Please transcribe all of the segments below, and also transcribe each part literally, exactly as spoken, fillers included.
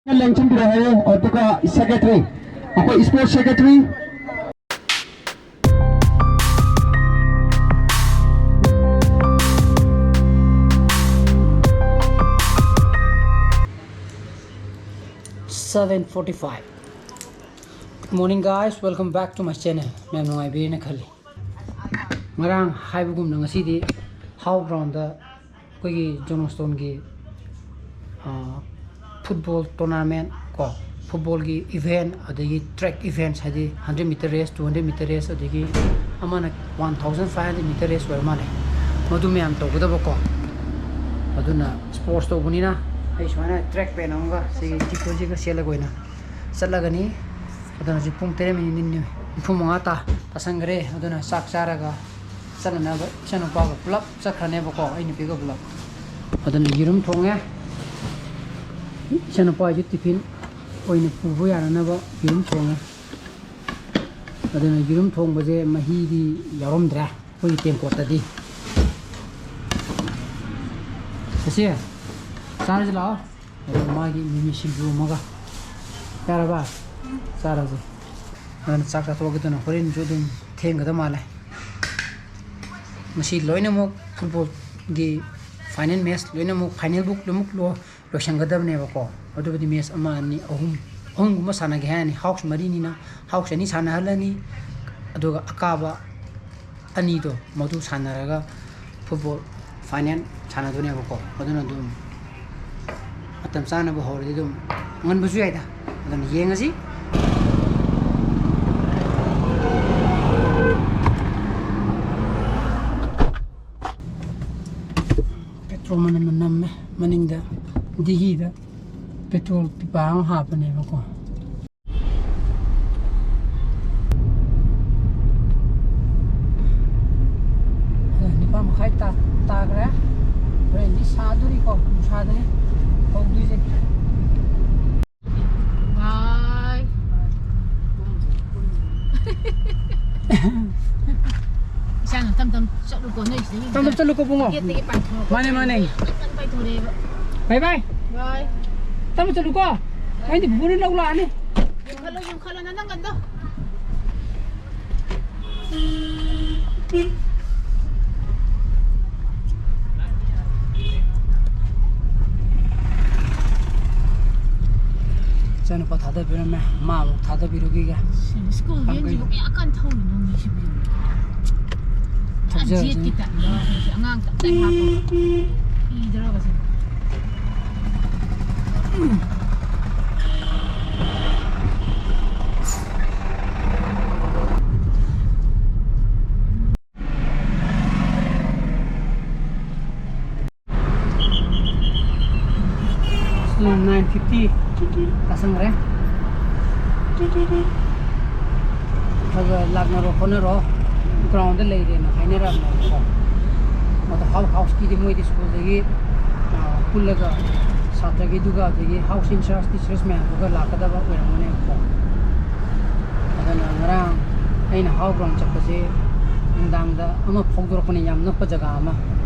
ꯂꯦꯡꯁꯤꯟꯕꯤꯔꯣ ꯍꯥꯏꯌꯦ꯫ ꯑꯗꯨꯒ ꯁꯦꯀ꯭ꯔꯦꯇꯔꯤ, ꯑꯩꯈꯣꯏ sports secretary. Seven forty-five. Good morning, guys, welcome back to my channel. ꯃꯌꯥꯝ ꯅꯨꯡꯉꯥꯏꯕꯤꯔꯦꯅ ꯈꯜꯂꯤ꯫ ꯉꯔꯥꯡ ꯍꯥꯏꯕꯒꯨꯝꯅ ꯉꯁꯤꯗꯤ ꯍꯥꯎ ꯒ꯭ꯔꯥꯎꯟꯗ ꯑꯩꯈꯣꯏꯒꯤ ꯖꯣꯅꯣꯁꯇꯣꯟꯒꯤ ꯐꯨꯠꯕꯣꯜ ꯇꯣꯔꯅꯥꯃꯦꯟ ꯀꯣ, ꯐꯨꯠꯕꯣꯜꯒꯤ ꯏꯚꯦꯟ, ꯑꯗꯒꯤ ꯇ꯭ꯔꯦꯛ ꯏꯚꯦꯟꯁ, ꯍꯥꯏꯗꯤ hundred metre race, two hundred metre race, ꯑꯗꯒꯤ ꯑꯃꯅ one thousand five hundred metre race ꯑꯣꯏꯔ ꯃꯥꯜꯂꯦ꯫ ꯃꯗꯨ ꯃꯌꯥꯝ ꯇꯧꯒꯗꯕꯀꯣ꯫ ꯑꯗꯨꯅ ꯁ꯭ꯄꯣꯔꯠꯁ ꯇꯧꯕꯅꯤꯅ ꯑꯩ ꯁꯨꯃꯥꯏꯅ ꯇ꯭ꯔꯦꯛ ꯄꯦꯟ ꯑꯃꯒ ꯁꯤꯒꯤ ꯇꯤꯀꯣꯖꯤꯒ ꯁꯦꯠꯂꯒ ꯑꯣꯏꯅ ꯆꯠꯂꯒꯅꯤ꯫ ꯑꯗꯨꯅ ꯍꯧꯖꯤꯛ ꯄꯨꯡ ꯇꯔꯦꯠ ꯃꯤꯅꯤꯠ ꯅꯤꯐꯨ ꯃꯉꯥ ꯇꯥ-, ꯇꯥꯁꯟꯈ꯭ꯔꯦ꯫ ꯑꯗꯨꯅ ꯆꯥꯛ ꯆꯥꯔꯒ ꯆꯠꯅꯅꯕ ꯏꯆꯥꯅꯨꯄꯥꯒ ꯄꯨꯂꯞ ꯆꯠꯈ꯭ꯔꯅꯦꯕꯀꯣ, ꯑꯩ ꯅꯨꯄꯤꯒ ꯄꯨꯂꯞ꯫ ꯑꯗꯨꯅ ꯌꯦꯔꯨꯝ ꯊꯣꯡꯉꯦ꯫ ꯏꯆꯥꯅꯨꯄꯥꯒꯤꯁꯨ ꯇꯤꯐꯤꯟ ꯑꯣꯏꯅ ꯄꯨꯕ ꯌꯥꯅꯅꯕ ꯌꯦꯔꯨꯝ ꯊꯣꯡꯉꯦ꯫ ꯑꯗꯨꯅ ꯌꯦꯔꯨꯝ ꯊꯣꯡꯕꯁꯦ ꯃꯍꯤꯗꯤ ꯌꯥꯎꯔꯝꯗ꯭ꯔꯦ ꯑꯩꯈꯣꯏꯒꯤ ꯇꯦꯡꯀꯣꯠꯇꯗꯤ꯫ ꯆꯦꯆꯦ, ꯆꯥꯔꯁꯤ ꯂꯥꯛꯑꯣ꯫ ꯑꯗꯨꯒ ꯃꯥꯒꯤ ꯃꯤꯃꯤ ꯁꯤꯡꯖꯨ ꯑꯃꯒ꯫ ꯌꯥꯔꯕ? ꯆꯥꯔꯁꯦ꯫ ꯑꯗꯨꯅ ꯆꯥꯛ ꯆꯥꯊꯣꯛꯑꯒꯦ, ꯑꯗꯨꯅ ꯍꯣꯔꯦꯟꯁꯨ ꯑꯗꯨꯝ ꯊꯦꯡꯒꯗꯕ ꯃꯥꯜꯂꯦ꯫ ꯉꯁꯤ ꯂꯣꯏꯅꯃꯛ ꯐꯨꯠꯕꯣꯜꯒꯤ ꯐꯥꯏꯅꯦꯜ ꯃꯦꯠꯆ ꯂꯣꯏꯅꯃꯛ, ꯐꯥꯏꯅꯦꯜꯕꯨꯛ ꯂꯣꯏꯅꯃꯛ ꯂꯣ-, ꯂꯣꯏꯁꯟꯒꯗꯕꯅꯦꯕꯀꯣ꯫ ꯑꯗꯨꯕꯨꯗꯤ ꯃꯦꯠꯆ ꯑꯃ, ꯑꯅꯤ, ꯑꯍꯨꯝ, ꯑꯍꯨꯝꯒꯨꯝꯕ ꯁꯥꯟꯅꯒꯦ ꯍꯥꯏꯔꯅꯤ꯫ ꯍꯥꯎꯁ ꯃꯔꯤꯅꯤꯅ ꯍꯥꯎꯁ ꯑꯅꯤ ꯁꯥꯟꯅꯍꯜꯂꯅꯤ, ꯑꯗꯨꯒ ꯑꯀꯥꯕ ꯑꯅꯤꯗꯣ ꯃꯗꯨ ꯁꯥꯟꯅꯔꯒ ꯐꯨꯠꯕꯣꯜ ꯐꯥꯏꯅꯦꯜ ꯁꯥꯟꯅꯗꯣꯏꯅꯦꯕꯀꯣ꯫ ꯑꯗꯨꯅ ꯑꯗꯨꯝ ꯃꯇꯝ ꯆꯥꯅꯕ ꯍꯧꯔꯗꯤ ꯑꯗꯨꯝ ꯉꯟꯕꯁꯨ ꯌꯥꯏꯗ, ꯑꯗꯨꯅ ꯌꯦꯡꯉꯁꯤ꯫ ꯄꯦꯇ꯭ꯔꯣꯜ ꯃꯅꯝ ꯅꯝꯃꯦ ꯃꯅꯤꯡꯗ, ꯗꯤꯒꯤꯗ ꯄꯦꯇ꯭ꯔꯣꯜ ꯄꯤꯄꯥ ꯑꯃ ꯍꯥꯞꯄꯅꯦꯕꯀꯣ꯫ ꯅꯤꯄꯥꯟ ꯃꯈꯥꯏ ꯇꯥ-, ꯇꯥꯈ꯭ꯔꯦ꯫ ꯍꯣꯔꯦꯟꯗꯤ ꯁꯥꯗꯣꯔꯤꯀꯣ, ꯅꯨꯡꯁꯥꯗꯅꯤ ꯍꯧꯗꯣꯏꯁꯦ꯫ ꯕꯥꯏ꯫ ꯏꯆꯥꯅ ꯇꯝ ꯇꯝ ꯆꯠꯂꯨꯀꯣ, ꯅꯣꯏ ꯁꯤꯗꯒꯤ ꯇꯞꯅ ꯆꯠꯂꯨꯀꯣ, ꯕꯨꯡꯉꯣ꯫ ꯒꯦꯠꯇꯒꯤ ꯄꯥꯏꯊꯣꯔꯛꯄ꯫ ꯃꯥꯅꯦ, ꯃꯥꯅꯦ꯫ ꯀꯟꯅ ꯄꯥꯏꯊꯣꯔꯛꯑꯦꯕ꯫ ꯕꯥꯏ ꯕꯥꯏ꯫ ꯕꯥꯏ꯫ ꯇꯞꯅ ꯆꯠꯂꯨꯀꯣ꯫ ꯑꯩꯗꯤ ꯕꯨꯕꯨꯅ ꯂꯧ ꯂꯥꯛꯑꯅꯤ꯫ ꯌꯨꯡꯈꯠꯂꯣ, ꯌꯨꯡꯈꯠꯂꯣ, ꯅꯅꯪꯒꯟꯗꯣ꯫ ꯏꯆꯥꯅꯨꯄꯥ ꯊꯥꯗꯕꯤꯔꯝꯃꯦ, ꯃꯥ ꯑꯃꯨꯛ ꯊꯥꯗꯕꯤꯔꯨꯈꯤꯒꯦ꯫ ꯁ꯭ꯀꯨꯜ ꯚꯦꯟꯁꯤꯕꯨ ꯀꯌꯥ ꯀꯟꯅ ꯊꯧꯔꯤꯅꯣ ꯃꯤꯁꯤꯕꯨ? ꯊꯧꯖꯔꯁꯅꯤ꯫ ꯖꯦꯠꯀꯤ ꯇꯥꯏꯞꯇ ꯑꯉꯥꯡ ꯇꯞ ꯇꯥꯏ ꯍꯥꯞꯄꯒ ꯄꯤꯗ꯭ꯔꯕꯁꯦ꯫ Nine fifty ꯇꯥꯁꯟꯈ꯭ꯔꯦ꯫ ꯈꯔ ꯈꯔ ꯂꯥꯛꯅꯔꯣ ꯈꯣꯠꯅꯔꯣ, ꯒ꯭ꯔꯥꯎꯟꯗ ꯂꯩꯔꯦꯅ ꯍꯥꯏꯅꯔꯝꯃꯦꯕꯀꯣ꯫ ꯑꯗꯣ ꯍꯥꯎ-, ꯍꯥꯎꯁꯀꯤꯗꯤ ꯃꯣꯏꯗꯤ ꯁ꯭ꯀꯨꯜꯗꯒꯤ, ꯑ, ꯄꯨꯜꯂꯒ ꯁꯥꯇ꯭ꯔꯒꯤꯗꯨꯒ ꯑꯗꯒꯤ ꯍꯥꯎꯁ ꯏꯟꯆꯥꯔꯖ ꯇꯤꯆꯔꯁ ꯃꯌꯥꯝꯗꯨꯒ ꯂꯥꯛꯀꯗꯕ ꯑꯣꯏꯔꯝꯒꯅꯦꯕꯀꯣ꯫ ꯑꯗꯨꯅ ꯉꯔꯥꯡ ꯑꯩꯅ ꯍꯥꯎ ꯒ꯭ꯔꯥꯎꯟ ꯆꯠꯄꯁꯦ ꯅꯨꯡꯗꯥꯡꯗ ꯑꯃ ꯐꯥꯎꯗꯣꯔꯛꯄꯅꯦ, ꯌꯥꯝ ꯅꯛꯄ ꯖꯒꯥ ꯑꯃ,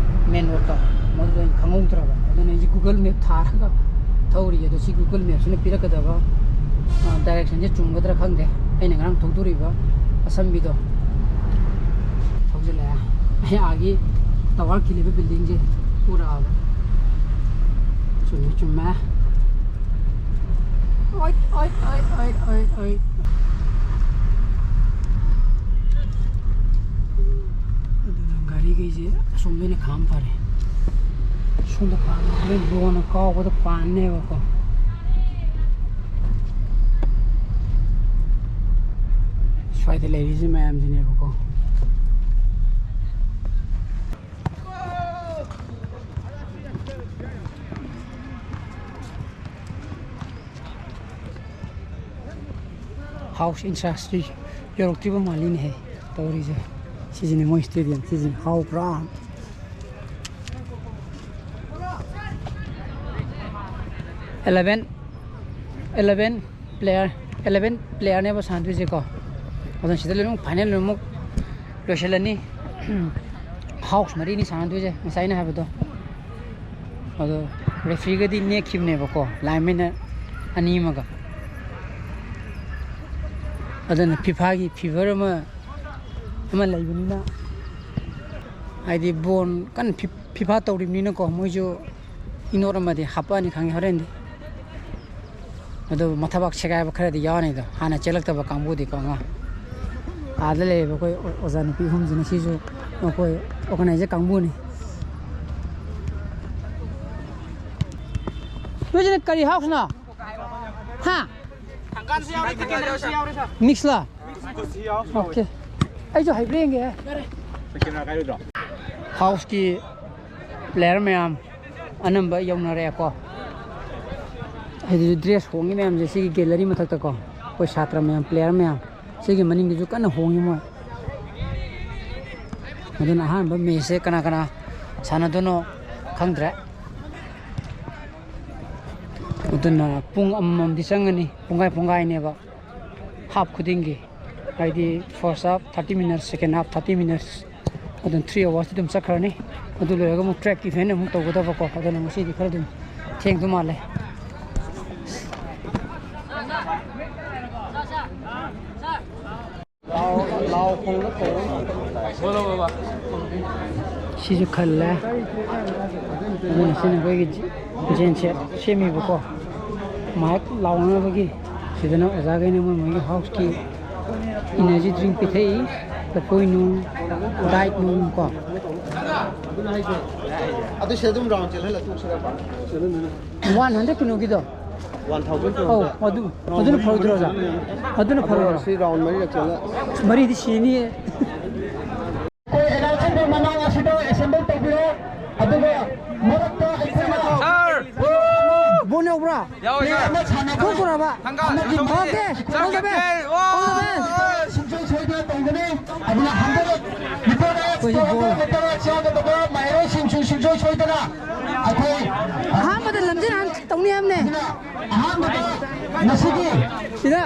ꯃꯦꯟ ꯔꯣꯗꯇꯣ, ꯃꯗꯨꯗ ꯑꯩꯅ ꯈꯪꯍꯧꯗ꯭ꯔꯕ꯫ ꯑꯗꯨꯅ ꯑꯩꯁꯦ ꯒꯨꯒꯜ ꯃꯦꯞ ꯊꯥꯔꯒ ꯊꯧꯔꯤ꯫ ꯑꯗꯣ ꯁꯤ ꯒꯨꯒꯜ ꯃꯦꯞꯁꯤꯅ ꯄꯤꯔꯛꯀꯗꯕ, ꯑ, ꯗꯥꯏꯔꯦꯛꯁꯟꯁꯦ ꯆꯨꯝꯒꯗ꯭ꯔꯥ ꯈꯪꯗꯦ꯫ ꯑꯩꯅ ꯉꯔꯥꯡ ꯊꯧꯗꯣꯔꯤꯕ ꯑꯁꯝꯕꯤꯗꯣ ꯊꯧꯖꯤꯜꯂꯛꯑꯦ꯫ ꯑꯩ ꯑꯥꯒꯤ ꯇꯋꯥꯔ ꯈꯤꯜꯂꯤꯕ ꯕꯤꯜꯗꯤꯡꯁꯦ ꯎꯔꯛꯑꯕ꯫ ꯆꯨꯝꯃꯦ, ꯆꯨꯝꯃꯦ꯫ ꯑꯣꯏ, ꯑꯣꯏ, ꯑꯣꯏ, ꯑꯣꯏ, ꯑꯣꯏ, ꯑꯣꯏ꯫ ꯑꯗꯨꯅ ꯒꯥꯔꯤꯈꯩꯁꯦ ꯑꯁꯣꯝꯗ ꯑꯣꯏꯅ ꯈꯥꯝ ꯐꯔꯦ꯫ ꯁꯣꯝꯗ ꯈꯥꯝ ꯂꯣꯏ ꯕ꯭ꯔꯣꯅ ꯀꯥꯎꯕꯗ ꯄꯥꯟꯅꯦꯕꯀꯣ꯫ ꯁ꯭ꯋꯥꯏꯗ ꯂꯩꯔꯤꯁꯦ ꯃꯌꯥꯝꯁꯤꯅꯦꯕꯀꯣ꯫ ꯍꯥꯎꯁ ꯏꯟꯆꯥꯔꯖꯇꯤ ꯌꯧꯔꯛꯇ꯭ꯔꯤꯕ ꯃꯥꯜꯂꯤꯅꯦꯍꯦ ꯇꯧꯔꯤꯁꯦ꯫ ꯁꯤꯁꯤꯅꯦ ꯃꯣꯏ ꯁ꯭ꯇꯦꯗꯤꯌꯝ, ꯁꯤꯁꯤꯅꯦ ꯍꯥꯎ ground. Eleven, eleven player, eleven ꯄ꯭ꯂꯦꯌꯔꯅꯦꯕ ꯁꯥꯟꯅꯗꯣꯏꯁꯦꯀꯣ꯫ ꯑꯗꯨꯅ ꯁꯤꯗ ꯂꯣꯏꯅꯃꯛ ꯐꯥꯏꯅꯦꯜ ꯂꯣꯏꯅꯃꯛ ꯂꯣꯏꯁꯤꯜꯂꯅꯤ꯫ ꯍꯥꯎꯁ ꯃꯔꯤꯅꯤ ꯁꯥꯟꯅꯗꯣꯏꯁꯦ, ꯉꯁꯥꯏ ꯑꯩꯅ ꯍꯥꯏꯕꯗꯣ꯫ ꯑꯗꯣ ꯔꯦꯐ꯭ꯔꯤꯒꯗꯤ ꯅꯦꯛꯈꯤꯕꯅꯦꯕꯀꯣ, ꯂꯥꯏꯟꯃꯦꯟꯅ ꯑꯅꯤ ꯑꯃꯒ꯫ ꯑꯗꯨꯅ ꯐꯤꯐꯥꯒꯤ ꯐꯤꯚꯔ ꯑꯃ, ꯑꯃ ꯂꯩꯕꯅꯤꯅ, ꯍꯥꯏꯗꯤ ꯕꯣꯟ ꯀꯟꯅ ꯐꯤ-, ꯐꯤꯐꯥ ꯇꯧꯔꯤꯕꯅꯤꯅꯀꯣ, ꯃꯣꯏꯁꯨ ꯏꯅꯣꯠ ꯑꯃꯗꯤ ꯍꯥꯞꯄꯛꯑꯅꯤ ꯈꯪꯉꯤ ꯍꯣꯔꯦꯟꯗꯤ꯫ ꯑꯗꯨ ꯃꯊꯕꯥꯛ ꯁꯦꯒꯥꯏꯕ ꯈꯔꯗꯤ ꯌꯥꯎꯔꯅꯤꯗꯣ, ꯍꯥꯟꯅ ꯆꯦꯜꯂꯛꯇꯕ ꯀꯥꯡꯕꯨꯗꯤꯀꯣ, ꯑꯉꯥꯡ ꯑꯥꯗ ꯂꯩꯔꯤꯕ ꯑꯩꯈꯣꯏ ꯑꯣ-, ꯑꯣꯖꯥ ꯅꯨꯄꯤ ꯑꯍꯨꯝꯁꯤꯅ, ꯁꯤꯁꯨ ꯑꯩꯈꯣꯏ ꯑꯣꯔꯒꯅꯥꯏꯖꯔ ꯀꯥꯡꯕꯨꯅꯤ꯫ ꯅꯣꯏꯁꯤꯅ ꯀꯔꯤ ꯍꯥꯎꯁꯅꯣ? ꯍꯥ? ꯃꯤꯛꯁꯂ? ꯑꯣꯀꯦ꯫ ꯑꯩꯁꯨ ꯍꯥꯏꯐꯦꯠ ꯌꯦꯡꯒꯦ꯫ ꯍꯥꯎꯁꯀꯤ ꯄ꯭ꯂꯦꯌꯔ ꯃꯌꯥꯝ ꯑꯅꯝꯕ ꯌꯧꯅꯔꯦꯀꯣ꯫ ꯍꯥꯏꯗꯤ ꯗ꯭ꯔꯦꯁ ꯍꯣꯡꯉꯤ ꯃꯌꯥꯝꯁꯦ ꯁꯤꯒꯤ ꯒꯦꯂꯔꯤ ꯃꯊꯛꯇꯀꯣ꯫ ꯑꯩꯈꯣꯏ ꯁꯥꯇ꯭ꯔ ꯃꯌꯥꯝ, ꯄ꯭ꯂꯦꯌꯔ ꯃꯌꯥꯝ꯫ ꯁꯤꯒꯤ ꯃꯅꯤꯡꯗꯁꯨ ꯀꯟꯅ ꯍꯣꯡꯉꯤ ꯃꯣꯏ꯫ ꯑꯗꯨꯅ ꯑꯍꯥꯟꯕ ꯃꯦꯠꯁꯁꯦ ꯀꯅꯥ ꯀꯅꯥ ꯁꯥꯟꯅꯗꯣꯏꯅꯣ ꯈꯪꯗ꯭ꯔꯦ꯫ ꯑꯗꯨꯅ ꯄꯨꯡ ꯑꯃꯃꯝꯗꯤ ꯆꯪꯒꯅꯤ, ꯄꯨꯡꯈꯥꯏ ꯄꯨꯡꯈꯥꯏꯅꯦꯕ꯫ ꯍꯥꯞ ꯈꯨꯗꯤꯡꯒꯤ, ꯍꯥꯏꯗꯤ first half thirty minutes, second half thirty minutes, ꯑꯗꯨꯝ three hours ꯑꯗꯨꯝ ꯆꯠꯈ꯭ꯔꯅꯤ꯫ ꯑꯗꯨ ꯂꯣꯏꯔꯒ ꯑꯃꯨꯛ track event ꯑꯃꯨꯛ ꯇꯧꯒꯗꯕꯀꯣ, ꯑꯗꯨꯅ ꯉꯁꯤꯗꯤ ꯈꯔ ꯑꯗꯨꯝ ꯊꯦꯡꯗꯧ ꯃꯥꯜꯂꯦ꯫ ꯁꯤꯁꯨ ꯈꯜꯂꯦ꯫ ꯑꯗꯨꯅ ꯁꯤꯅ ꯑꯩꯈꯣꯏꯒꯤ ꯖꯦꯟ ꯁꯦꯠ ꯁꯦꯝꯃꯤꯕꯀꯣ꯫ ꯃꯥꯏꯛ ꯂꯥꯎꯅꯅꯕꯒꯤ꯫ ꯁꯤꯗꯅ ꯑꯣꯖꯥꯈꯩꯅ ꯃꯣꯏ ꯃꯣꯏꯒꯤ ꯍꯥꯎꯁꯀꯤ ꯏꯅꯔꯖꯤ ꯗ꯭ꯔꯤꯡ ꯄꯤꯊꯛꯏ꯫ ꯂꯐꯣꯏ ꯅꯨꯡ, ꯗꯥꯏꯠ ꯅꯨꯡ ꯀꯣ꯫ ꯑꯗꯨ ꯁꯤꯗ ꯑꯗꯨꯝ ꯔꯥꯎꯟ ꯆꯦꯜꯍꯜꯂ ꯇꯣꯛꯁꯤꯔꯕ? ꯋꯥꯟ ꯍꯟꯗ꯭ꯔꯦꯠ ꯀꯩꯅꯣꯒꯤꯗꯣ? ꯋꯥꯟ ꯊꯥꯎꯖꯟ ꯑꯧ, ꯀꯩꯅꯣꯗ꯫ ꯑꯗꯨ, ꯑꯗꯨꯅ ꯐꯔꯣꯏꯗ꯭ꯔꯣ, ꯑꯣꯖꯥ? ꯑꯗꯨꯅ ꯐꯔꯣꯏꯗ꯭ꯔꯣ? ꯁꯤ ꯔꯥꯎꯟ ꯃꯔꯤꯔꯛ ꯆꯦꯜꯂ꯫ ꯃꯔꯤꯗꯤ ꯁꯤꯅꯤꯌꯦ꯫ ꯑꯩꯈꯣꯏ ꯑꯦꯅꯥꯎꯟꯁꯔ ꯃꯃꯥꯡ ꯑꯁꯤꯗ ꯑꯦꯁꯦꯝꯕꯜ ꯇꯧꯕꯤꯔꯣ꯫ ꯑꯗꯨꯒ ꯃꯔꯛꯇ ꯑꯩꯈꯣꯏꯅ ꯁꯥꯔ! ꯕꯣꯟ ꯌꯥꯎꯕ꯭ꯔꯥ? ꯌꯥꯎꯋꯦ, ꯄ꯭ꯂꯦ ꯁꯥꯔ꯫ ꯑꯃ ꯁꯥꯟꯅꯕ ꯊꯣꯛꯇꯣꯔꯕ? ꯊꯪꯒꯥ, ꯑꯃꯒꯤ ꯊꯪꯒꯥ꯫ Okay, all the best, all the best꯫ ꯁꯨꯡꯁꯣꯏ ꯁꯣꯏꯗꯅ ꯇꯧꯒꯅꯤ꯫ ꯑꯗꯨꯅ ꯍꯟꯗꯛ ꯃꯤꯇꯔ ꯑꯩꯈꯣꯏꯁꯨ ꯕꯣꯜ꯫ ꯃꯤꯇꯔ ꯆꯥꯒꯗꯕ ꯃꯍꯩꯔꯣꯏꯁꯤꯡꯁꯨ ꯁꯨꯡꯁꯣꯏ ꯁꯣꯏꯗꯅ ꯑꯩꯈꯣꯏ ꯑꯍꯥꯟꯕꯗ ꯂꯝꯖꯦꯜ ꯍꯥꯟ ꯇꯧꯅꯤ ꯍꯥꯏꯕꯅꯦ꯫ ꯑꯗꯨꯅ ꯑꯍꯥꯟꯕꯗ ꯉꯁꯤꯒꯤ ꯁꯤꯗ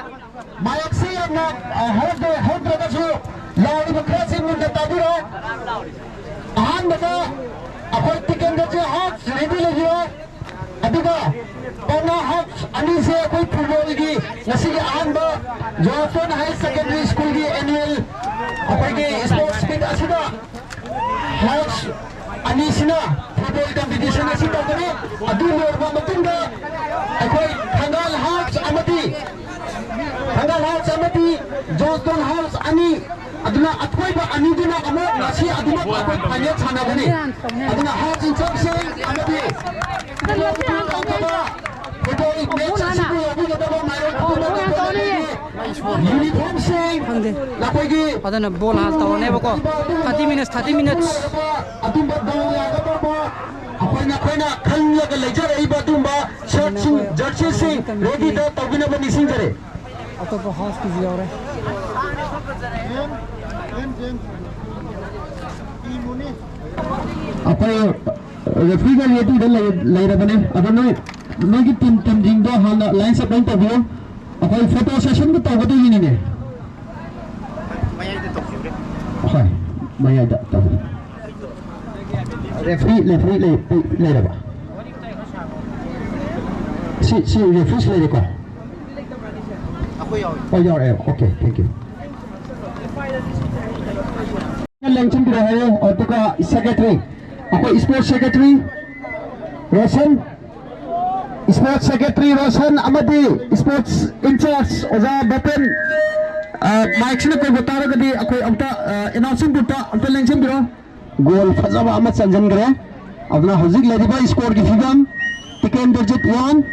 ꯃꯥꯌꯣꯛꯁꯤ ꯌꯥꯝꯅ, ꯑ, ꯍꯧꯔꯛꯇ꯭ꯔꯦ, ꯍꯧꯔꯛꯇ꯭ꯔꯒꯁꯨ ꯂꯥꯎꯔꯤꯕ ꯈꯔꯁꯤ ꯃꯨꯟꯅ ꯇꯥꯕꯤꯔꯣ꯫ ꯑꯍꯥꯟꯕꯗ ꯑꯩꯈꯣꯏ ꯇꯤꯀꯦꯟꯗ꯭ꯔꯖꯤꯠ ꯍꯥꯎꯁ ꯔꯦꯗꯤ ꯂꯩꯕꯤꯔꯣ꯫ ꯑꯗꯨꯒ ꯄꯥꯎꯅꯥ ꯍꯥꯎꯁ ꯑꯅꯤꯁꯦ ꯑꯩꯈꯣꯏ ꯐꯨꯠꯕꯣꯜꯒꯤ ꯉꯁꯤꯒꯤ ꯑꯍꯥꯟꯕ ꯖꯣꯟꯁꯇꯣꯟ ꯍꯥꯌꯔ ꯁꯦꯀꯦꯟꯗꯔꯤ ꯁ꯭ꯀꯨꯜꯒꯤ ꯑꯦꯅꯨꯋꯦꯜ ꯑꯩꯈꯣꯏꯒꯤ ꯁ꯭ꯄꯣꯔꯠꯁ ꯃꯤꯠ ꯑꯁꯤꯗ ꯍꯥꯎꯁ ꯑꯅꯤꯁꯤꯅ ꯐꯨꯠꯕꯣꯜ ꯀꯝꯄꯤꯇꯤꯁꯟ ꯑꯁꯤ ꯇꯧꯒꯅꯤ꯫ ꯑꯗꯨ ꯂꯣꯏꯔꯕ ꯃꯇꯨꯡꯗ ꯑꯩꯈꯣꯏ ꯊꯪꯒꯥꯜ ꯍꯥꯎꯁ ꯑꯃꯗꯤ ꯊꯪꯒꯥꯜ ꯍꯥꯎꯁ ꯑꯃꯗꯤ ꯖꯣꯟꯁꯇꯣꯟ ꯍꯥꯎꯁ ꯑꯅꯤ, ꯑꯗꯨꯅ ꯑꯊꯣꯏꯕ ꯑꯅꯤꯗꯨꯅ ꯑꯃꯨꯛ ꯉꯁꯤ ꯑꯗꯨꯃꯛ ꯑꯩꯈꯣꯏ ꯐꯥꯏꯅꯦꯜ ꯁꯥꯟꯅꯒꯅꯤ꯫ ꯑꯗꯨꯅ ꯍꯥꯎꯁ ꯏꯟꯆꯥꯔꯖꯁꯤꯡ ꯑꯃꯗꯤ ꯐꯨꯠꯕꯣꯜ ꯃꯦꯠꯆ ꯑꯁꯤꯕꯨ ꯌꯥꯎꯕꯤꯒꯗꯕ ꯃꯥꯏꯀꯩ ꯈꯨꯗꯤꯡꯃꯛꯇ ꯌꯨꯅꯤꯐꯣꯔꯝꯁꯤꯡ ꯈꯪꯗꯦ꯫ ꯑꯩꯈꯣꯏꯒꯤ ꯑꯗꯨꯅ ꯕꯣꯜ ꯍꯥꯟꯅ ꯇꯧꯔꯅꯦꯕꯀꯣ꯫ Thirty minutes, thirty minutes꯫ ꯑꯗꯨꯝꯕ ꯗꯥꯎ ꯌꯥꯒꯗꯧꯕ ꯑꯩꯈꯣꯏꯅ, ꯑꯩꯈꯣꯏꯅ ꯈꯜꯂꯒ ꯂꯩꯖꯔꯛꯏꯕ ꯑꯗꯨꯝꯕ ꯁꯔꯠꯁꯤꯡ, ꯖꯔꯁꯤꯁꯤꯡ ꯔꯦꯗꯤꯗ ꯇꯧꯕꯤꯅꯕ ꯅꯤꯡꯁꯤꯡꯖꯔꯤ꯫ ꯑꯇꯣꯞꯄ ꯍꯥꯎꯁꯀꯤꯁꯨ ꯌꯥꯎꯔꯦ꯫ ꯑꯩꯈꯣꯏ ꯔꯦꯐ꯭ꯔꯤꯒ ꯔꯦꯗꯤꯗ ꯂꯩ-, ꯂꯩꯔꯕꯅꯦ꯫ ꯑꯗꯣ ꯅꯣꯏ, ꯅꯣꯏꯒꯤ ꯇꯤꯝ, ꯇꯤꯝꯁꯤꯡꯗꯣ ꯍꯥꯟꯅ ꯂꯥꯏꯟ ꯑꯞ ꯂꯣꯏ ꯇꯧꯕꯤꯌꯨ꯫ ꯑꯩꯈꯣꯏ ꯐꯣꯇꯣ ꯁꯦꯁꯟꯒ ꯇꯧꯒꯗꯣꯏꯅꯤꯅꯦ꯫ ꯍꯣꯏ, ꯃꯌꯥꯏꯗ ꯇꯧꯕꯤꯌꯨ꯫ ꯔꯦꯐ꯭ꯔꯤ, ꯔꯦꯐ꯭ꯔꯤ ꯂꯩ-, ꯂꯩꯔꯕ? ꯁꯤ, ꯁꯤ ꯔꯦꯐ꯭ꯔꯤꯁꯨ ꯂꯩꯔꯦꯀꯣ? ꯑꯣ, ꯌꯥꯎꯔꯛꯑꯦ꯫ Okay, thank you꯫ ꯂꯦꯡꯁꯤꯟꯕꯤꯔꯣ ꯍꯥꯏꯌꯦ, ꯑꯗꯨꯒ ꯁꯦꯀ꯭ꯔꯦꯇꯔꯤ, ꯑꯩꯈꯣꯏ sports secretary Roshan, sports secretary Roshan ꯑꯃꯗꯤ ꯁ꯭ꯄꯣꯔꯠꯁ ꯏꯟꯆꯥꯔꯖ ꯑꯣꯖꯥ ꯕꯣꯄꯦꯟ, ꯑ, ꯃꯥꯏꯛꯁꯤꯅ ꯀꯧꯕ ꯇꯥꯔꯒꯗꯤ ꯑꯩꯈꯣꯏ ꯑꯝꯇ, ꯑ, ꯑꯦꯅꯥꯎꯟꯁꯤꯡ ꯒ꯭ꯔꯨꯞꯇ ꯑꯝꯇ ꯂꯦꯡꯁꯤꯟꯕꯤꯔꯣ꯫ ꯒꯣꯜ ꯐꯖꯕ ꯑꯃ ꯆꯟꯁꯤꯟꯈ꯭ꯔꯦ꯫ ꯑꯗꯨꯅ ꯍꯧꯖꯤꯛ ꯂꯩꯔꯤꯕ ꯁ꯭ꯀꯣꯔꯒꯤ ꯐꯤꯕꯝ, ꯇꯤꯀꯦꯟꯗ꯭ꯔꯖꯤꯠ ꯋꯥꯟ,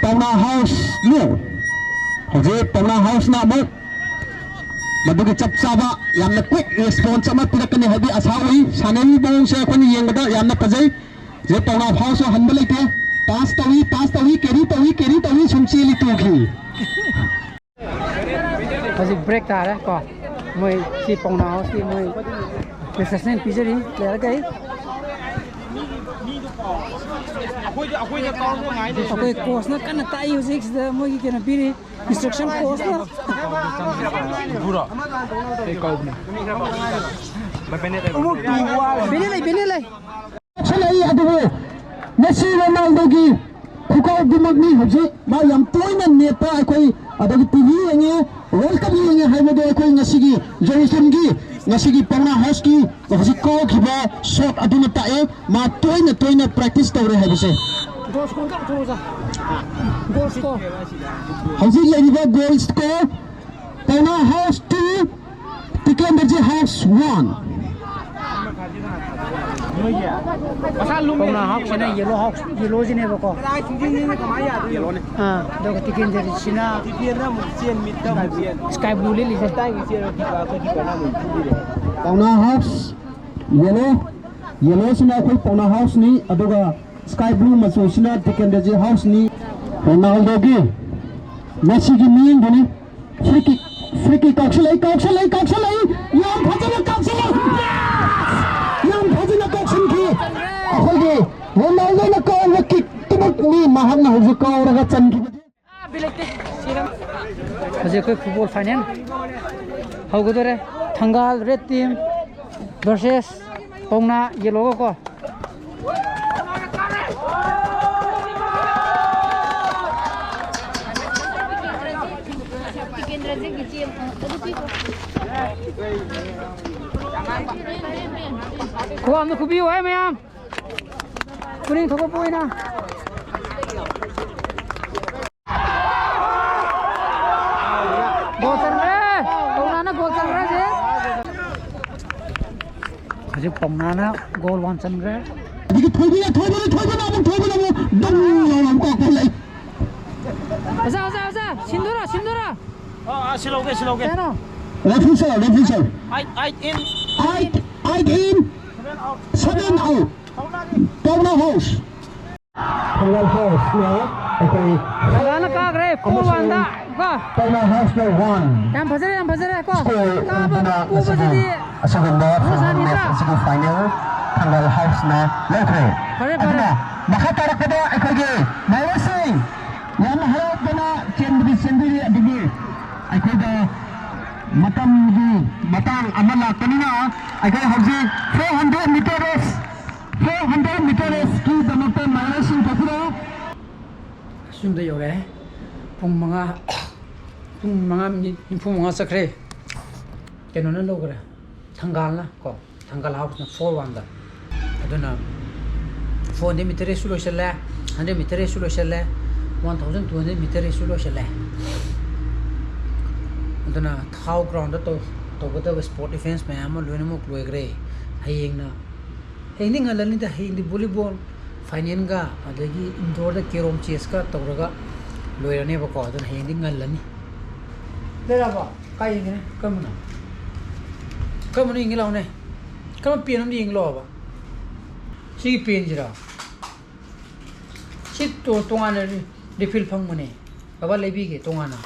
ꯄꯥꯎꯅꯥ ꯍꯥꯎꯁ ꯅꯤꯜ꯫ ꯍꯧꯖꯤꯛ ꯄꯥꯎꯅꯥ ꯍꯥꯎꯁꯅ ꯑꯃꯨꯛ ꯃꯗꯨꯒꯤ ꯆꯞ ꯆꯥꯕ ꯌꯥꯝꯅ quick response ꯑꯃ ꯄꯤꯔꯛꯀꯅꯤ ꯍꯥꯏꯕꯒꯤ ꯑꯁꯥ ꯎꯏ꯫ ꯁꯥꯟꯅꯔꯤꯕ ꯃꯑꯣꯡꯁꯦ ꯑꯩꯈꯣꯏꯅ ꯌꯦꯡꯕꯗ ꯌꯥꯝꯅ ꯐꯖꯩ꯫ ꯍꯧꯖꯤꯛ ꯄꯥꯎꯅꯥ ꯍꯥꯎꯁꯁꯨ ꯍꯟꯕ ꯂꯩꯇꯦ꯫ ꯄꯥꯁ ꯇꯧꯏ, ꯄꯥꯁ ꯇꯧꯏ, ꯀꯦꯔꯤ ꯇꯧꯏ, ꯀꯦꯔꯤ ꯇꯧꯏ, ꯁꯨꯝ ꯆꯦꯜꯂꯤ ꯇꯨꯈꯤ꯫ ꯍꯧꯖꯤꯛ ꯕ꯭ꯔꯦꯛ ꯇꯥꯔꯦ ꯀꯣ꯫ ꯃꯣꯏ ꯁꯤ ꯄꯥꯎꯅꯥ ꯍꯥꯎꯁꯀꯤ ꯃꯣꯏ ꯔꯤꯐ꯭ꯔꯦꯁꯃꯦꯟ ꯄꯤꯖꯔꯤ ꯄ꯭ꯂꯦꯌꯔꯈꯩ꯫ ꯑꯩꯈꯣꯏ ꯀꯣꯆꯅ ꯀꯟꯅ ꯇꯥꯛꯏ ꯍꯧꯖꯤꯛꯁꯤꯗ, ꯃꯣꯏꯒꯤ ꯀꯩꯅꯣ ꯄꯤꯔꯤ, ꯏꯟꯁꯇ꯭ꯔꯛꯁꯟ ꯀꯣꯆꯅ꯫ ꯕꯦꯅꯦ ꯂꯩ, ꯕꯦꯅꯦ ꯂꯩ꯫ ꯆꯠꯁꯜꯂꯛꯏ ꯑꯗꯨꯕꯨ ꯃꯦꯁꯤ ꯔꯣꯅꯥꯜꯗꯣꯒꯤ ꯈꯨꯀꯥꯎꯗꯨꯃꯛꯅꯤ ꯍꯧꯖꯤꯛ ꯃꯥ ꯌꯥꯝ ꯇꯣꯏꯅ ꯅꯦꯠꯇ ꯑꯩꯈꯣꯏ ꯑꯗꯒꯤ ꯇꯤ ꯚꯤ ꯌꯦꯡꯉꯦ, ꯋꯥꯔꯜ ꯀꯞ ꯌꯦꯡꯉꯦ ꯍꯥꯏꯕꯗꯣ ꯑꯩꯈꯣꯏ ꯉꯁꯤꯒꯤ ꯖꯦꯔꯨꯁꯂꯝꯒꯤ ꯉꯁꯤꯒꯤ ꯄꯥꯎꯅꯥ ꯍꯥꯎꯁꯀꯤ ꯍꯧꯖꯤꯛ ꯀꯥꯎꯈꯤꯕ ꯁꯣꯠ ꯑꯗꯨꯅ ꯇꯥꯛꯑꯦ ꯃꯥ ꯇꯣꯏꯅ ꯇꯣꯏꯅ ꯄ꯭ꯔꯦꯛꯇꯤꯁ ꯇꯧꯔꯦ ꯍꯥꯏꯕꯁꯦ꯫ ꯒꯣꯜ ꯁ꯭ꯀꯣꯔ ꯀꯌꯥ ꯊꯣꯛꯑꯣ ꯁꯥꯔ? Goal score. ꯍꯧꯖꯤꯛ ꯂꯩꯔꯤꯕ goal score Paona house two, Tikendrajit house one. Kouna ꯍꯥꯎꯁꯁꯤꯅ ꯌꯦꯂꯣ ꯍꯥꯎꯁ, ꯌꯦꯂꯣꯁꯤꯅꯦꯕꯀꯣ꯫ ꯑꯥ, ꯑꯗꯨꯒ ꯇꯤꯀꯦꯟꯗ꯭ꯔꯖꯤꯠꯁꯤꯅ ꯁ꯭ꯀꯥꯏ ꯕ꯭ꯂꯨ ꯂꯤꯠꯂꯤꯁꯦ꯫ ꯄꯥꯎꯅꯥ ꯍꯥꯎꯁ ꯌꯦꯂꯣ, ꯌꯦꯂꯣꯁꯤꯅ ꯑꯩꯈꯣꯏ ꯄꯥꯎꯅꯥ ꯍꯥꯎꯁꯅꯤ, ꯑꯗꯨꯒ ꯁ꯭ꯀꯥꯏ ꯕ꯭ꯂꯨ ꯃꯆꯨꯁꯤꯅ ꯇꯤꯀꯦꯟꯗ꯭ꯔꯖꯤꯠ ꯍꯥꯎꯁꯅꯤ꯫ ꯔꯣꯅꯥꯜꯗꯣꯒꯤ, ꯃꯦꯁꯤꯒꯤ ꯃꯤꯠꯌꯦꯡꯗꯨꯅꯤ꯫ Free ꯀꯤꯛ, free ꯀꯤꯛ ꯀꯥꯎꯁꯜꯂꯛꯏ, ꯀꯥꯎꯁꯜꯂꯛꯏ, ꯀꯥꯎꯁꯜꯂꯛꯏ꯫ ꯌꯥꯝ ꯐꯖꯅ ꯀꯥꯎꯁꯜꯂꯛꯏ꯫ ꯌꯥꯝ ꯐꯖꯅ ꯀꯥꯎꯁꯟꯈꯤ꯫ ꯑꯩꯈꯣꯏꯒꯤ ꯔꯣꯅꯥꯜꯗꯣꯅ ꯀꯥꯎꯕ ꯀꯤꯛꯇꯨꯃꯛꯅꯤ ꯃꯍꯥꯛꯅ ꯍꯧꯖꯤꯛ ꯀꯥꯎꯔꯒ ꯆꯟꯈꯤꯕꯁꯦ꯫ ꯍꯧꯖꯤꯛ ꯑꯩꯈꯣꯏ ꯐꯨꯠꯕꯣꯜ ꯐꯥꯏꯅꯦꯜ ꯍꯧꯒꯗꯧꯔꯦ꯫ ꯊꯪꯒꯥꯜ ꯔꯦꯗ ꯇꯤꯝ ꯚꯔꯁꯦꯁ ꯄꯥꯎꯅꯥ ꯌꯦꯂꯣꯒ ꯀꯣ꯫ ꯈꯨꯕꯥꯝꯗ ꯈꯨꯕꯤꯌꯨ ꯍꯥꯏ ꯃꯌꯥꯝ꯫ ꯈꯨꯅꯤꯡ ꯊꯧꯒꯠꯄ ꯑꯣꯏꯅ꯫ ꯒꯣꯜ ꯆꯟꯈ꯭ꯔꯦ꯫ ꯄꯥꯎꯅꯥꯅ ꯒꯣꯜ ꯆꯟꯈ꯭ꯔꯦ ꯍꯧꯖꯤꯛ꯫ ꯍꯧꯖꯤꯛ ꯄꯥꯎꯅꯥꯅ ꯒꯣꯜ ꯋꯥꯟ ꯆꯟꯈ꯭ꯔꯦ꯫ ꯑꯗꯒꯤ ꯊꯣꯏꯕꯤꯅ, ꯊꯣꯏꯕꯤꯅ, ꯊꯣꯏꯕꯤꯅ ꯑꯃꯨꯛ, ꯊꯣꯏꯕꯤꯅ ꯑꯃꯨꯛ ꯗꯪ ꯂꯥꯎꯅ ꯑꯃꯨꯛ ꯀꯥꯎꯊꯣꯛꯂꯛꯏ꯫ ꯑꯣꯖꯥ, ꯑꯣꯖꯥ, ꯑꯣꯖꯥ, ꯁꯤꯟꯗꯣꯔꯣ, ꯁꯤꯟꯗꯣꯔꯣ꯫ ꯑꯥ, ꯑꯥ, ꯁꯤ ꯂꯧꯒꯦ, ꯁꯤ ꯂꯧꯒꯦ꯫ ꯀꯩꯅꯣ? Referee sir, referee sir. Eight, eight in. Eight, eight in. Seven out. Seven out. Paona house. ꯊꯪꯒꯥꯜ ꯍꯥꯎꯁꯅ ꯑꯩꯈꯣꯏ ꯊꯪꯒꯥꯜꯅ ꯀꯥꯈ꯭ꯔꯦ, four ꯑꯃꯁꯨꯡ one ꯗ ꯀꯣ꯫ ꯄꯥꯎꯅꯥ ꯍꯥꯎꯁꯅ one. ꯌꯥꯝ ꯐꯖꯔꯦ, ꯌꯥꯝ ꯐꯖꯔꯦ ꯀꯣ꯫ ꯁ꯭ꯀꯣꯔ ꯀꯥꯕ ꯎꯗꯨꯅ ꯉꯁꯤꯒꯤ ꯄꯣꯕꯁꯤꯗꯤ ꯑꯁꯤꯒꯨꯝꯕ ꯃꯍꯧꯁꯥꯅꯤ ꯐꯥꯏꯅꯦꯜ ꯅꯠꯇ꯭ꯔꯥ? ꯃꯦꯆ ꯑꯁꯤꯒꯤ ꯐꯥꯏꯅꯦꯜ ꯊꯪꯒꯥꯜ ꯍꯥꯎꯁꯅ ꯂꯧꯈ꯭ꯔꯦ꯫ ꯐꯔꯦ, ꯐꯔꯦ꯫ ꯑꯗꯨꯅ ꯃꯈꯥ ꯇꯥꯔꯛꯄꯗ ꯑꯩꯈꯣꯏꯒꯤ ꯃꯍꯩꯔꯣꯏꯁꯤꯡ ꯌꯥꯝꯅ ꯍꯔꯥꯎꯗꯅ ꯆꯦꯟꯕꯗꯤ ꯆꯦꯟꯕꯤꯔꯤ, ꯑꯗꯨꯕꯨ ꯑꯩꯈꯣꯏꯗ ꯃꯇꯝꯒꯤ ꯃꯇꯥꯡ ꯑꯃ ꯂꯥꯛꯄꯅꯤꯅ ꯑꯩꯈꯣꯏ ꯍꯧꯖꯤꯛ four hundred meter race, four hundred meter race ꯀꯤꯗꯃꯛꯇ ꯌꯨꯝꯗ ꯌꯧꯔꯛꯑꯦ꯫ ꯄꯨꯡ ꯃꯉꯥ, ꯄꯨꯡ ꯃꯉꯥ ꯃꯤꯅꯤꯠ ꯅꯤꯐꯨ ꯃꯉꯥ ꯆꯠꯈ꯭ꯔꯦ꯫ ꯀꯩꯅꯣꯅ ꯂꯧꯈ꯭ꯔꯦ, ꯊꯪꯒꯥꯜꯅ ꯀꯣ, ꯊꯪꯒꯥꯜ ꯍꯥꯎꯁꯅ ꯐꯣꯔ ꯋꯥꯟꯗ꯫ ꯑꯗꯨꯅ ꯐꯣꯔ ꯍꯟꯗ꯭ꯔꯦꯠ ꯃꯤꯇꯔ ꯔꯦꯁꯁꯨ ꯂꯣꯏꯁꯤꯜꯂꯦ, ꯍꯟꯗ꯭ꯔꯦꯠ ꯃꯤꯇꯔ ꯔꯦꯁꯁꯨ ꯂꯣꯏꯁꯤꯜꯂꯦ, one thousand two hundred metre ꯔꯦꯁꯁꯨ ꯂꯣꯏꯁꯤꯜꯂꯦ꯫ ꯑꯗꯨꯅ ꯊꯥꯎ ꯒ꯭ꯔꯥꯎꯟꯗ ꯇꯧ-, ꯇꯧꯒꯗꯕ ꯁ꯭ꯄꯣꯔꯠ ꯏꯚꯦꯟꯠꯁ ꯃꯌꯥꯝ ꯑꯃ ꯂꯣꯏꯅꯃꯛ ꯂꯣꯏꯈ꯭ꯔꯦ꯫ ꯍꯌꯦꯡꯅ, ꯍꯌꯦꯡꯗꯤ ꯉꯜꯂꯅꯤꯗ, ꯍꯌꯦꯡꯗꯤ ꯚꯣꯂꯤꯕꯣꯜ ꯐꯥꯏꯅꯦꯜꯒ ꯑꯗꯒꯤ ꯏꯟꯗꯣꯔꯗ ꯀꯦꯔꯣꯝ ꯆꯦꯁꯀ ꯇꯧꯔꯒ ꯂꯣꯏꯔꯅꯦꯕꯀꯣ꯫ ꯑꯗꯨꯅ ꯍꯌꯦꯡꯗꯤ ꯉꯜꯂꯅꯤ꯫ ꯂꯩꯔꯕꯣ? ꯀꯥꯏ ꯌꯦꯡꯒꯦꯅꯦ? ꯀꯔꯝꯕꯅꯣ? ꯀꯔꯝꯕꯅꯣ ꯌꯦꯡꯒꯦ ꯂꯥꯛꯑꯣꯅꯦ꯫ ꯀꯔꯝꯕ ꯄꯦꯟ ꯑꯃꯗ ꯌꯦꯡꯒꯦ ꯂꯥꯛꯑꯣꯕ? ꯁꯤꯒꯤ ꯄꯦꯟꯁꯤꯔꯣ? ꯁꯤ ꯇꯣ-, ꯇꯣꯉꯥꯟꯅ ꯔꯤ-, ꯔꯤꯐꯤꯜ ꯐꯪꯕꯅꯦ꯫ ꯕꯕꯥ ꯂꯩꯕꯤꯒꯦ ꯇꯣꯉꯥꯟꯅ꯫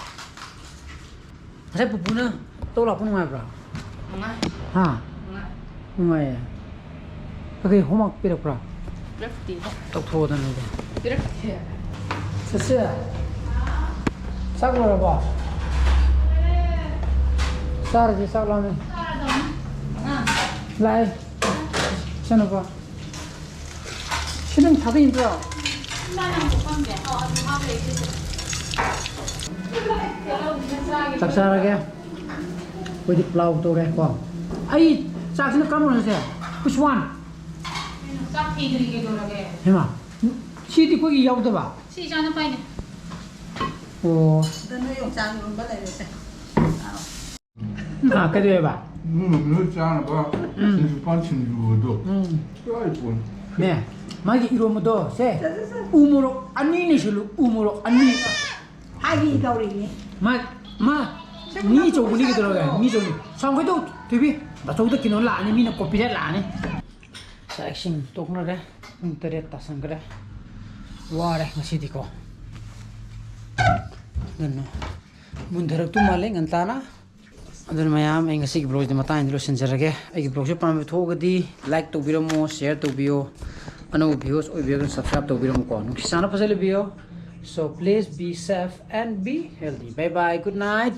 ꯉꯁꯥꯏ ꯄꯨꯄꯨꯅ ꯇꯧ ꯂꯥꯛꯄ ꯅꯨꯡꯉꯥꯏꯕ꯭ꯔꯥ? ꯅꯨꯡꯉꯥꯏ꯫ ꯍꯥ? ꯅꯨꯡꯉꯥꯏ꯫ ꯅꯨꯡꯉꯥꯏꯌꯦ꯫ ꯀꯩꯀꯩ ꯍꯣꯝꯋꯥꯛ ꯄꯤꯔꯛꯄ꯭ꯔꯥ? ꯄꯤꯔꯛꯇꯦꯗ꯫ ꯇꯧꯊꯣꯛꯑꯣꯗꯅ ꯑꯗꯨꯗꯤ꯫ ꯄꯤꯔꯛꯇꯦ꯫ ꯁꯦꯁꯦ꯫ ꯆꯥꯛ ꯂꯣꯏꯔꯕꯣ? ꯆꯥꯔꯁꯦ, ꯆꯥꯛ ꯂꯥꯝꯃꯦ꯫ ꯆꯥꯔꯗꯧꯅꯤ꯫ ꯑꯉꯥꯡ꯫ ꯂꯥꯛꯑꯦ꯫ ꯏꯆꯥꯅꯨꯄꯥ꯫ ꯁꯤ ꯅꯪ ꯊꯥꯗꯩ ꯅꯠꯇ꯭ꯔꯣ? ꯆꯥꯛ ꯆꯥꯔꯒꯦ꯫ ꯑꯩꯈꯣꯏꯗꯤ ꯄ꯭ꯂꯥꯎ ꯇꯧꯔꯦ ꯀꯣ꯫ ꯑꯩ ꯆꯥꯛꯁꯤꯅ ꯀꯔꯝꯕꯅꯣ ꯁꯦ? Which one? ꯆꯥꯛ ꯊꯤꯗ꯭ꯔꯤ ꯀꯩꯗꯧꯔꯒꯦ? ꯍꯩꯃꯥ, ꯁꯤꯗꯤ ꯑꯩꯈꯣꯏꯒꯤ ꯌꯥꯎꯗꯕ? ꯁꯤ ꯏꯆꯥꯅꯨꯄꯥꯒꯤꯅꯦ꯫ ꯑꯣ꯫ ꯑꯗ ꯅꯣꯏ ꯌꯣꯡꯆꯥꯛ ꯏꯔꯣꯟꯕ ꯂꯩꯔꯦꯁꯦ꯫ ꯑꯥ, ꯀꯩꯗꯧꯋꯦꯕ? ꯏꯃꯨꯡ ꯃꯅꯨꯡ ꯆꯥꯅꯕ ꯎꯝ꯫ ꯁꯤꯡꯖꯨꯄꯥꯟ ꯁꯤꯡꯖꯨꯗꯣ꯫ ꯎꯝ꯫ ꯆꯥꯔꯤ ꯄꯣꯠꯅꯤ꯫ ꯅꯦ, ꯃꯥꯒꯤ ꯏꯔꯣꯝꯕꯗꯣ, ꯁꯦ, ꯁꯦ, ꯁꯦ, ꯁꯦ꯫ ꯎ ꯃꯣꯔꯣꯛ ꯑꯅꯤ ꯅꯩꯁꯜꯂꯨ, ꯎ ꯃꯣꯔꯣꯛ ꯑꯅꯤ꯫ ꯍꯥꯏꯒꯤ ꯇꯧꯔꯤꯅꯤ꯫ ꯃꯥ, ꯃꯥ, ꯁꯦ, ꯃꯤ ꯑꯆꯧꯕꯅꯤ ꯀꯩꯗꯧꯔꯒꯦ? ꯃꯤ ꯑꯆꯧꯕꯅꯤ꯫ ꯁꯥꯎ ꯀꯩꯗꯧ, ꯊꯣꯏꯕꯤ? ꯕꯥꯆꯧꯗ ꯀꯩꯅꯣ ꯂꯥꯛꯑꯅꯤ, ꯃꯤꯅ copyright ꯂꯥꯛꯑꯅꯤ꯫ ꯆꯥꯛ ꯏꯁꯤꯡ ꯇꯣꯛꯅꯔꯦ꯫ ꯄꯨꯡ ꯇꯔꯦꯠ ꯇꯥꯁꯟꯈ꯭ꯔꯦ꯫ ꯋꯥꯔꯦ ꯉꯁꯤꯗꯤꯀꯣ꯫ ꯑꯗꯨꯅ ꯃꯨꯟꯊꯔꯛꯇꯧ ꯃꯥꯜꯂꯦ ꯉꯟꯇꯥꯅ꯫ ꯑꯗꯨꯅ ꯃꯌꯥꯝ, ꯑꯩ ꯉꯁꯤꯒꯤ vlogꯁꯤꯗꯤ ꯃꯇꯥꯡꯁꯤꯗ ꯂꯣꯏꯁꯤꯟꯖꯔꯒꯦ꯫ ꯑꯩꯒꯤ vlogꯁꯤ ꯄꯥꯝꯕꯤꯕ ꯊꯣꯛꯑꯒꯗꯤ like ꯇꯧꯕꯤꯔꯝꯃꯣ, share ꯇꯧꯕꯤꯌꯣ꯫ ꯑꯅꯧꯕ viewers ꯑꯣꯏꯕꯤꯔꯒꯅ subscribe ꯇꯧꯕꯤꯔꯝꯃꯨꯀꯣ꯫ ꯅꯨꯡꯁꯤ ꯆꯥꯟꯅ ꯐꯖꯅ ꯂꯩꯕꯤꯌꯣ꯫ So please be safe and be healthy. Bye bye, good night.